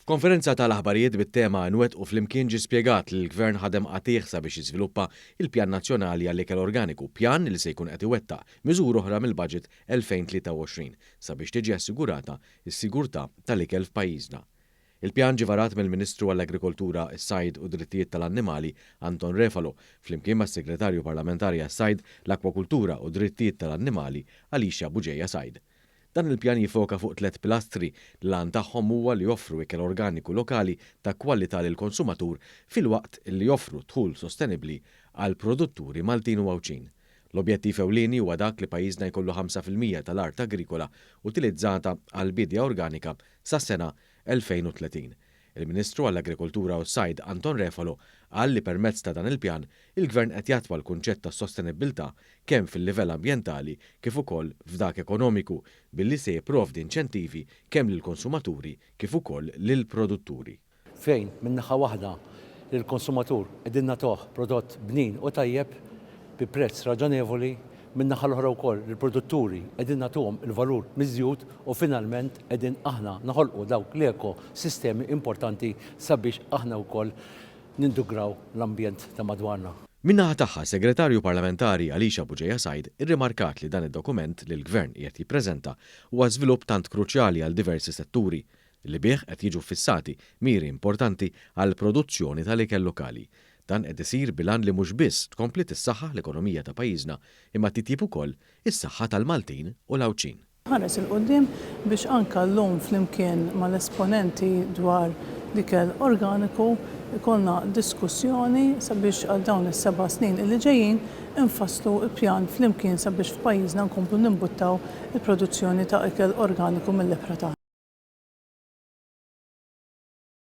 F'konferenza tal-aħbarijiet bit-tema Nwettqu Flimkien ġie spjegat li l-Gvern ħadem qatigħ sabiex jiżviluppa il-Pjan Nazzjonali għall-Ikel Organiku, pjan li se jkun qed iwettaq miżura oħra mill-Budget 2023 sabiex tiġi assigurata s-sigurtà tal-ikel f'pajjiżna. Il-pjan ġie varat mill-Ministru għall-Agrikoltura, is-Sajd u d-Drittijiet tal-Annimali Anton Refalo flimkien mas-Segretarju Parlamentari għas-Sajd, l-Akwakultura u d-Drittijiet tal-Annimali Alicia Bugeja Said. Dan il-pjan jiffoka fuq tlett pilastri li l-għan tagħhom huwa li joffru ikel organiku lokali ta' kwalità lill-konsumatur filwaqt li joffru dħul sostenibbli għall-produtturi Maltin u Għawdxin. L-objettiv ewlieni huwa dak li pajjiżna jkollu 5% tal-art agrikola utilizzata għall-biedja organika sas-sena 2030. Il-Ministru għall-Agrikoltura u s-Sajd Anton Refalo qal li permezz ta' dan il-pjan, il-Gvern qed jattwa l-kunċett ta' sostenibbiltà kemm fil-livell ambjentali kif ukoll f'dak ekonomiku billi se jipprovdi inċentivi kemm lill-konsumaturi kif ukoll lill-produtturi. Fejn minn naħa waħda lill-konsumatur qegħdin nagħtuh prodott bnin u tajjeb bi prezz raġonevoli, min-naħa l-oħra wkoll lill-produtturi qegħdin nagħtuhom il-valur miżjud u finalment qegħdin aħna noħolqu dawk l-eko sistemi importanti sabiex aħna wkoll nindugraw l-ambjent ta' madwarna. Min-naħa tagħha, s-Segretarju Parlamentari Alicia Bugeja Said irrimarkat li dan id-dokument li l-Gvern qiegħed jippreżenta huwa żvilupp tant kruċjali għal diversi setturi, li bih qed jiġu ffissati miri importanti għall-produzzjoni tal-ikel lokali. Dan qed isir bil-għan li mhux biss tkompli tissaħħaħ l-ekonomija ta' pajjiżna imma titjib ukoll is-saħħa tal-Maltin u l-Għawdxin. Nħares 'il quddiem biex anke llum flimkien mal-esponenti dwar l-ikel organiku jkollna diskussjoni sabiex għal dawn is-seba' snin illi ġejjin infasslu pjan flimkien sabiex f'pajjiżna nkomplu nimbuttaw il-produzzjoni ta' ikel organiku mill-ibħra tagħna.